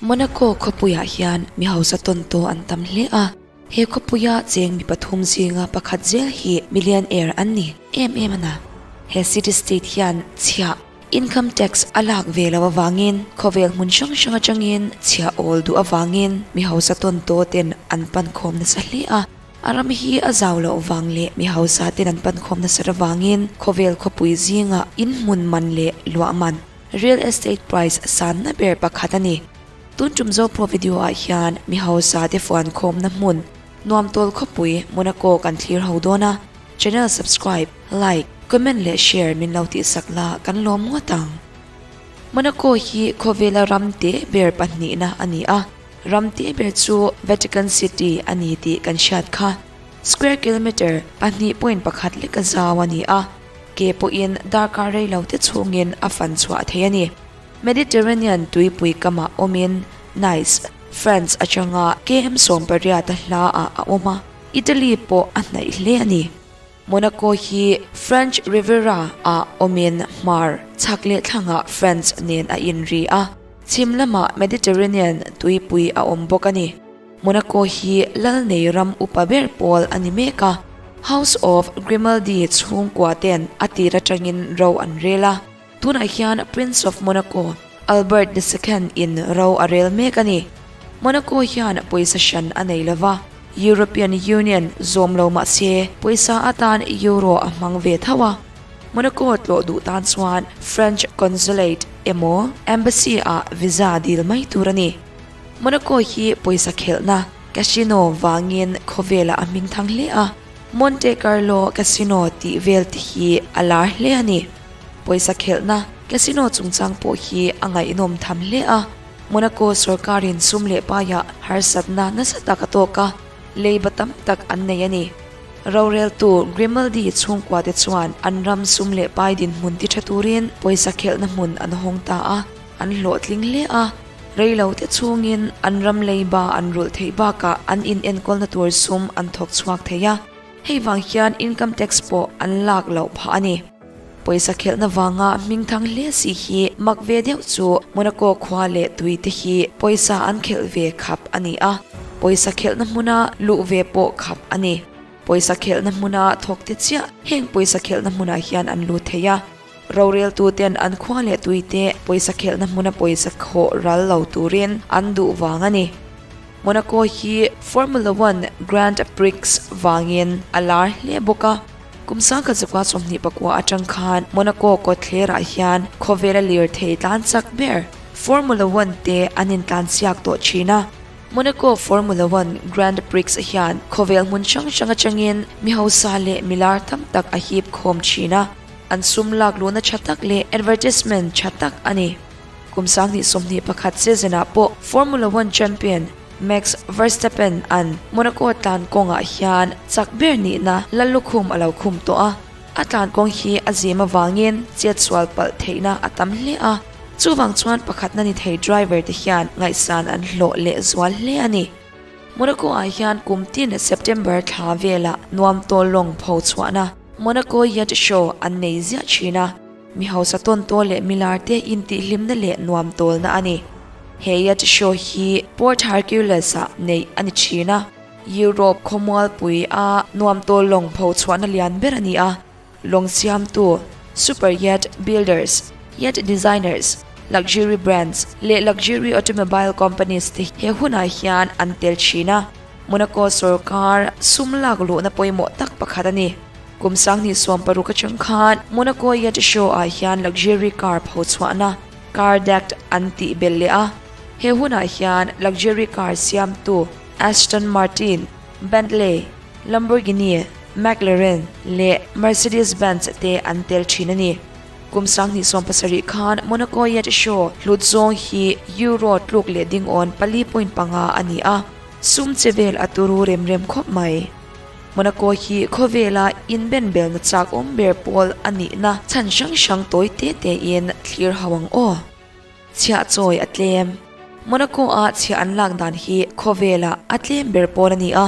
Monaco khawpuiah hian mi hausa tawntaw an tam hle a, he khawpuia cheng mi pathum zinga pakhat zel hi millionaire an ni em em a na. He city state hian chhiah, income tax, a lak ve loh avangin khawvel hmun hrang hrang atangin chhiah awl duh avangin mi hausa tawntaw ten an pan khawm nasa hle a. A ram hi a zau loh vang leh mi hausa ten an pan khawm nasat avangin khawvel khawpui zingah in hmun man leh luah man, real estate price, sanna ber pakhat a ni. Tun tum Zopro video ah hian mi hausa te fuan khawmna hmun Nuamtawl khawpui Monaco kan thlir ho dawn a, channel subscribe, like, comment leh share min lo tihsak la kan lawm ngawt ang. Monaco hi khawvela ram te ber pahnihna a ni a. Ram tih ber chu Vatican City a ni tih kan hriat kha. Square kilometre 2.1 lek a zau a ni a, ke pawhin darkar rei lo te chhungin a fan chhuah thei a ni. Mediterranean tuipui kamah awmin Nice, France atanga km 18 a hla ah a awm a, Italy pawh a hnaih hle a ni. Monaco hi French Riviera ah awmin hmar chhak leh thlangah France nen a inri a, chhim lamah Mediterranean tuipui a awm bawk a ni. Monaco hi lal nei ram upa ber pawl a ni mek a, House of Grimaldi chhungkua ten a tir atangin ro an rel a, tunah hian Prince of Monaco, Albert the Second in ro a rel mek a ni. Monaco hian pawisa hran a nei lova, European Union zawm lo mah se pawisa atan Euro a hmang ve tho a. Monaco tlawh duh tan chuan French Consulate emaw Embassy ah visa dil mai tur a ni. Monaco hi pawisa khelhna, casino, vangin khawvelah a hming thang hle a, Monte Carlo Casino tih vel te hi a lar hle a ni. Pawisa khelhna casino chungchang pawh hi a ngaihnawm tham hle a, Monaco sorkarin sum leh paiah harsatna nasa tak a tawk a, leiba tam tak an nei a ni. Roreltu Grimaldi chhungkua te chuan an ram sum leh pai dinhmun ti tha turin pawisa khelhna hmun an hawng ta a, an hlawhtling hle a. Reilo te chhungin an ram leiba an rulh theih bakah an inenkawlna tur sum an thawk chhuak thei a, hei vang hian income tax pawh an lak loh phah a ni. Pawisa khelhna vanga hmingthang hle si hi mak ve deuh chu Monaco khua leh tui te hi pawisa an khelh ve khap a ni a, pawisa khelhna hmuna luh ve pawh khap a ni. Pawisa khelhna hmuna thawk te chiah heng pawisa khelhna hmunah hian an lut thei a. Roreltuten an khua leh tuite pawisa khelhna hmuna pawisa khawh ral lo turin an duh vang a ni. Monaco hi Formula One Grand Prix vangin a lar hle bawk a. Kum 1929 atang khan Monaco kawtthlerah hian khawvela lirthei tlan chak ber Formula One te an intlan chhiak tawh thin a. Monaco Formula One Grand Prix hian khawvel hmun hrang hrang atangin mi hausa leh mi lar tam tak a hip khawm thin a. An sum lak luhna tha tak leh advertisement tha tak a ni. Kum 2021 season-ah pawh Formula One champion Max Verstappen an Monaco tlan kawngah hian chak ber nihna la lukhum a lo khum tawh a. A tlan kawng hi a zim avangin chetsual palh theihna a tam hle a, chuvang chuan pakhatna ni thei driver te hian ngaihsan an hlawh leh zual hle a ni. Monaco ah hian kum tin September thla velah nuam tawl lawng pho chhuahna Monaco Yacht Show an nei ziah thin a, mi hausa tawn tawl leh milar te intihhlimna leh nuam tawlna a ni. He Yacht Show hi Port Hercules ah neih a ni thin a, Europe khawmualpui a nuam tawl lawng pho chhuahna lian ber a ni a. Lawng siamtu, super yacht builders, yacht designers, luxury brands leh luxury automobile companies te he hunah hian an tel thin a. Monaco sorkar sum lak luhna pawimawh tak pakhat a ni. Kum 2016 atang khan Monaco Yacht Show ah hian luxury car pho chhuahna Car Deck an tih belh leh a. He hunah hian luxury car siamtu Aston Martin, Bentley, Lamborghini, McLaren leh Mercedes-Benz te an tel thin a ni. Kum 2017 khan Monaco Yacht Show hlut zawng hi Euro tluk leh dingawn 4.5 a ni a, sum che vel a turu rem rem khawp mai. Monaco hi khawvela inbenbelna chak awm ber pawl a nihna chhan hrang hrang tawi te tein thlir ho ang aw. Chhiah chawi a tlem. Monaco a chhiah an lak dan hi khawvela a tlem ber pawl a ni a,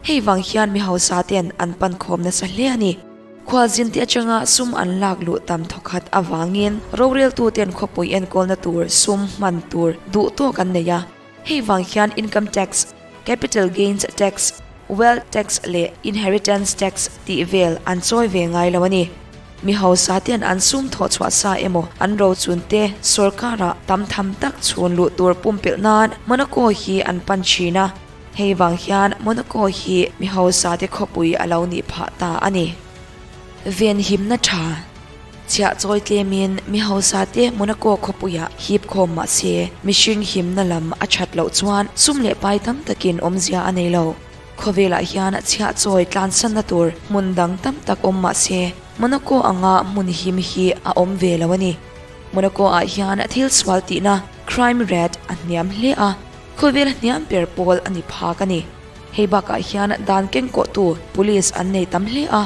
hei vang hian mi hausa ten an pan khawm nasa hle a ni. Khualzin te atanga sum an lak luh tam thawkhat avangin roreltu ten khawpui enkawlna tur sum hman tur duh tawk an nei a. Hei vang hian income tax, capital gains tax, wealth tax leh inheritance tax tih vel an chawi ve ngai lo a ni. Mi hausa ten an sum thawh chhuah sa emaw an rochun te sorkarah tam tham tak chhun luh tur pumpelh nan Monaco hi an pan thin a. Hei vang hian Monaco hi mi hausa te khawpui a lo nih phah ta a ni. Venhimna tha chhiah chawi tlemin mi hausa te Monaco khawpuiah hip khawm mah se mihring himna lam a that loh chuan sum leh pai tam takin awmzia a nei lo. Khawvelah hian chhiah chawi tlansanna tur hmun dang tam tak awm mah se Monaco anga hmun him hi a awm ve lo a ni. Monaco ah hian thil sual tihna, crime rate, a hniam hle a, khawvel hniam ber pawl a ni phak a ni. Hei bakah hian dan kengkawhtu police an nei tam hle a,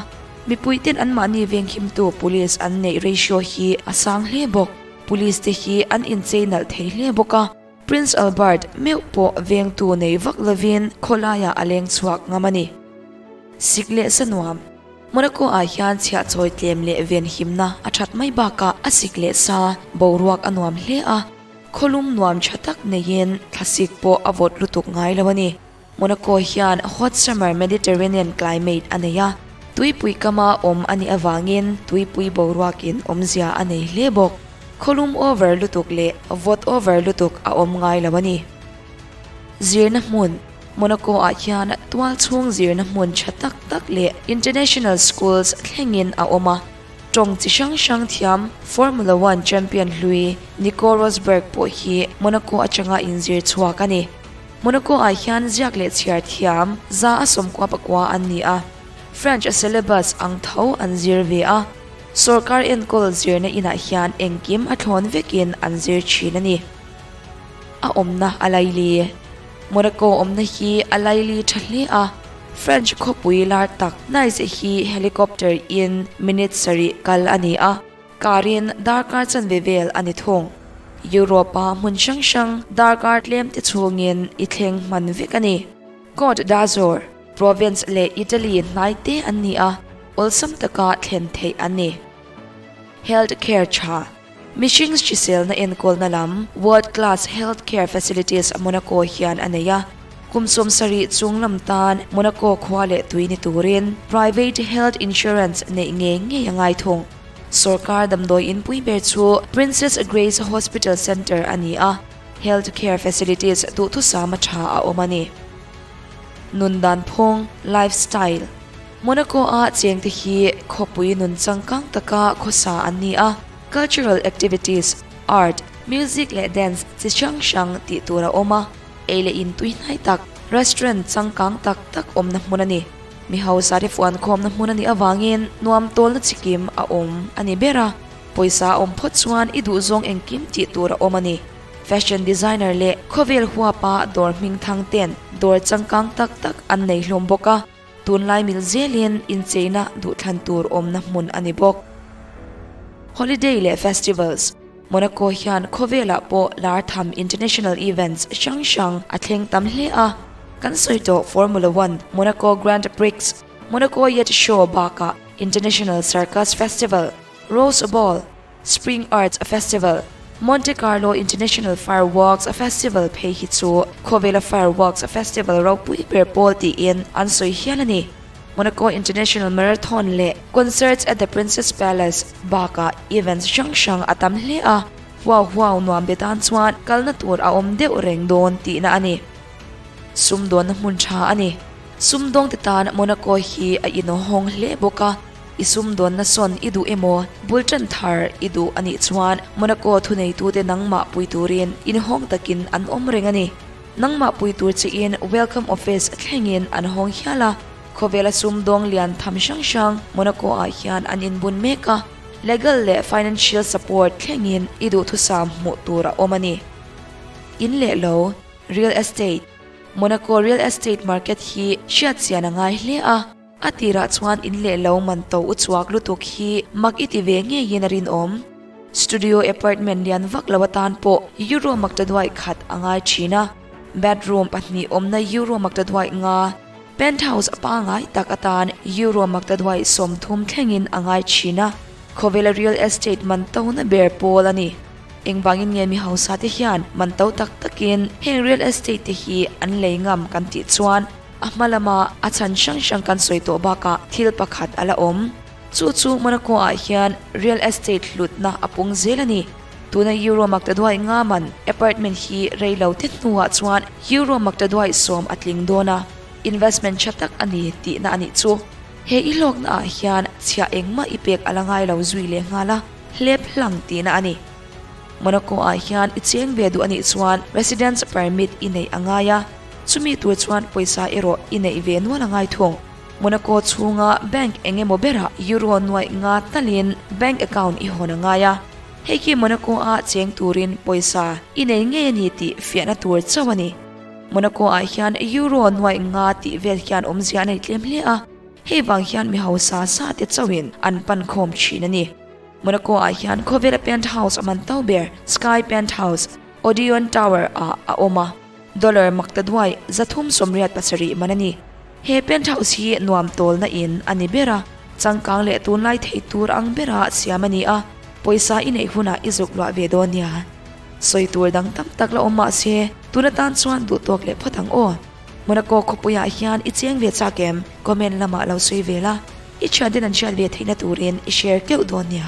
mipui ten anmahni venghimtu police an neih ratio hi a sang hle bawk. Police te hi an inchei nalh thei hle bawk a, Prince Albert meuh pawh vengtu nei vak lovin khawlaiah a leng chhuak ngam a ni. Sik leh sa nuam. Monaco ah hian chhiah chawi tlem leh venhimna a that mai bakah a sik leh sa boruak a nuam hle a, khawlum nuam tha tak neiin thlasik pawh a vawt lutuk ngai lo a ni. Monaco hian hot summer Mediterranean climate a nei a, tuipui kama awm a nih avangin tuipui boruakin awmzia a nei hle bawk. Khawlum over lutuk leh vawt over lutuk a awm ngai lo a ni. Zirna hmun, Monaco ah hian tual chhung zirna hmun tha tak tak leh international schools thlengin a awm a. Tawng chi hrang hrang thiam Formula One champion hlui Nico Rosberg pawh hi Monaco atanga inzir chhuak a ni. Monaco ah hian ziak leh chhiar thiam 194 an ni a, French syllabus ang tho an zir ve a, sorkar enkawl zirna inah hian engkim a thlawn vekin an zir thin a ni. A awmna a laili. Monaco awmna hi a laili tha hle a, French khawpui lar tak Nice hi helicopter in minute sarih kal a ni a, Car in darkar chanve vel a ni thung. Europe a hmun hrang hrang darkar tlem te chhungin i thleng hman vek a ni. Côte d'Azur, Provence leh Italy hnai te an ni a, awlsam taka thlen theih an ni. Health care tha, Mihring hriselna enkawlna lam world class health care facilities Monaco hian a nei a. Kum 70 chung lam tan Monaco khua leh tui ni turin private health insurance neih ngei ngei a ngai thung. Sorkar damdawi inpui ber chu Princess Grace Hospital Centre a ni a, health care facilities duhthusam a tha a awm a ni. Nun dan phung, lifestyle, Monaco a chengte hi khawpui nun changkang taka khawsa an ni a, cultural activities, art, music leh dance chi hrang hrang tih tur a awm a, ei leh in tui hnai tak, restaurant changkang tak tak awmna hmun a ni. Mi hausa te fuan khawmna hmun a nih avangin nuam tawlna chikim a awm a ni ber a, pawisa a awm phawt chuan i duhzawng engkim tih tur a awm a ni. Fashion designer leh khawvel huapa dawr hming thang ten dawr changkang tak tak an nei hlawm bawk a, tunlai mil zelin incheina duhthlan tur awmna hmun a ni bawk. Holiday leh festivals. Monaco hian khawvelah pawh lar tham international events hrang hrang a thleng tam hle a. Kan sawi tawh Formula One, Monaco Grand Prix, Monaco Yacht Show bakah International Circus Festival, Rose Bowl, Spring Arts Festival, Monte Carlo International Fireworks Festival phei hi chu khawvela fireworks festival ropui ber pawl tiin an sawi hial a ni. Monaco International Marathon leh Concerts at the Princess Palace bakah events hrang hrang a tam hle a, huau huau nuam be tan chuan kalna tur a awm deuh reng dawn tihna a ni. Sumdawnna hmun tha a ni. Sumdawngte tan Monaco hi a inhawng hle bawk a, i sumdawnna sawn i duh emaw, bul tan thar i duh a nih chuan Monaco thuneitute nangmah pui turin inhawng takin an awm reng a ni. Nangmah pui tur chiin Welcome Office thlengin an hawng hial a, khawvela sumdawng lian tham hrang hrang Monaco ah hian an inbun mek a, legal leh financial support thlengin i duhthusam hmuh tur a awm a ni. In leh lo, Real Estate, Monaco real estate market hi hriat chian a ngai hle a, a tirah chuan in leh lo man to uchuak lutuk hi mak i ti ve ngeiin a rinawm. Studio apartment lian vak lo atan pawh euro maktaduai khat a ngai thin a, bedroom pahnih awmna euro maktaduai nga, penthouse pangai tak atan euro maktaduai 30 thlengin a ngai thin a, khawvela real estate man tona ber pawl a ni. Engvangin nge mi hausa te hian man to tak takin heng real estate te hi an lei ngam kan tih chuan a hma lama a chhan hrang hrang kan sawi tawh bakah thil pakhat a la awm. Chu chu Monaco ah hian real estate hlutna a pung zel a ni. Tuna Euro maktaduai nga man apartment hi rei lo te hnuah chuan Euro maktaduai sawm a tling dawn a, investment tha tak a ni tihna a nih chu. He i hlawkna ah hian chhiah engmah i pek a la ngai lo zui leh nghal a, hlep hlang tihna a ni. Monaco ah hian i cheng ve duh a nih chuan residence permit i neih a ngai a, chumi tur chuan pawisa erawh i neih ve nual a ngai thung. Monaco chhunga bank eng emaw berah euro nuaih nga talin bank account i hawn a ngai a, hei khi Monaco ah cheng turin pawisa i nei ngei a ni tih fiahna tur chauh a ni. Monaco ah hian euro nuaih nga tih vel hian awmzia a nei tlem hle a, hei vang hian mi hausa sa te chauhin an pan khawm thin a ni. Monaco ah hian khawvela penthouse a man to ber Sky Penthouse, Odeon Tower ah a awm a. Dollar makta duai 387 man a ni. He penthouse hi nuam tawlna in a ni ber a, changkang leh tunlai thei tur ang bera siam a ni a, pawisa i neih hunah i zuk luah ve dawn nia. Sawi tur dang tam tak la awm mah se, tun atan chuan duh tawk leh phawt ang aw. Monaco khawpuiah hian i cheng ve chak em? Comment lamah lo sawi ve la, i thianten an hriat ve theihna turin i share keuh dawn nia.